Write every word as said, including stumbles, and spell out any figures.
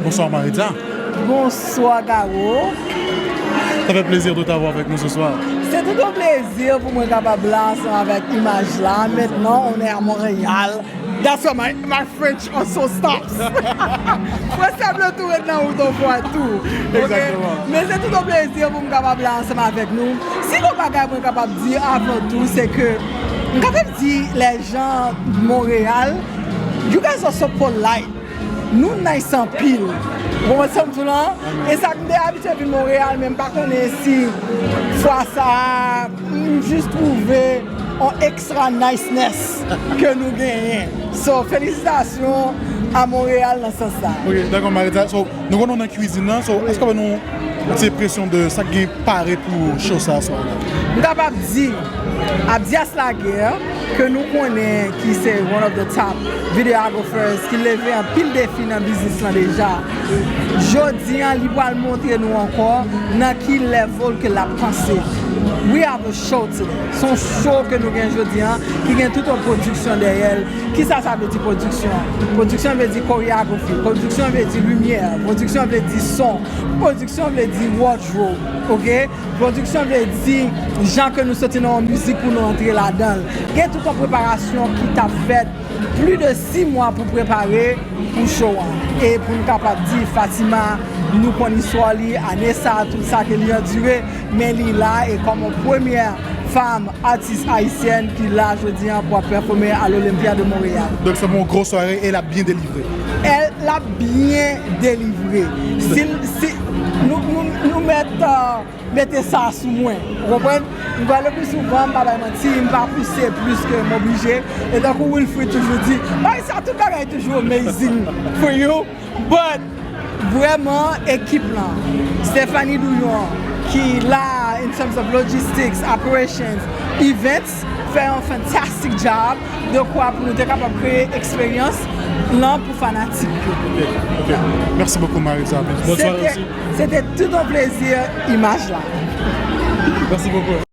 Bonsoir Maritza. Bonsoir Garo. Ça fait plaisir de t'avoir avec nous ce soir. C'est tout un plaisir pour moi capable là ensemble avec image là. Maintenant, on est à Montréal. That's why my, my French also stops. Français blo tou ret nan wout yon fwa tou. Exactement. Men se tout yon plezi pou m kapab la ansanm avèk nou. Si gon bagay mwen kapab di avan tou, se ke m kapab di les gens de Montréal, you guys are so polite. Nou nice anpil. Ou konprann sa m di w la? E sa k m te abitye vin Montréal, men m pa konnen si fwa sa a, m jis twouve yon extra niceness ke nou genyen. So, felisitasyon a Montréal nan sans sa. Ok, dakò, Maritza. So, nou konnen w nan kwizin nan. So, èske w ka ban nou yon ti enpresyon de sa k gen pare pou show sa aswè la? M kapab di, Abdias Laguerre, ke nou konnen ki se one of the top videographers, ki leve anpil defi nan biznis lan deja. Jodi an, li pral montre nou ankò nan ki level ke l ap panse. We have a show today. Se yon show ke nou gen jodi an, ki gen tout yon pwodiksyon dèyè l. Kisa sa vle di pwodiksyon? Pwodiksyon vle di koreyagrafi, pwodiksyon vle di limyè, pwodiksyon vle di son, pwodiksyon vle di wardrobe, ok? Pwodiksyon vle di jan ke nou soti nan yon mizik pou nou antre ladan l. Gen tout yon preparasyon ki t ap fèt plis de sis mwa pou prepare pou show an. E pou n kapab di Fatima, nou konn istwa li, ane sa, tout sa ke li andire, men li la e kòm yon premyè fanm atis ayisyèn ki la jodi an pou ap pèfòme a l'Olympia de Montréal. Donk se yon gwo sware e l ap byen delivre. L ap byen delivre. Si, si, nou, nou, nou mèt, euh, mete sa sou mwen. Ou konprann? M pale pli souvan, m pa bay manti, m pa pouse plis ke m oblije. E tankou Wilfrid toujou di, bay sa tout bagay toujou amazing for you. But, vrèman, ekip lan, Stephanie Douyon, ki la in terms of logistics, operations, events, fè yon fantastic job. De kwa pou nou te kapab kreye eksperyans lan pou fanatik yo. Ok, ok. Merci beaucoup, Maritza. Bonne soirée aussi. Se te tout yon plezi imaj la. Merci beaucoup.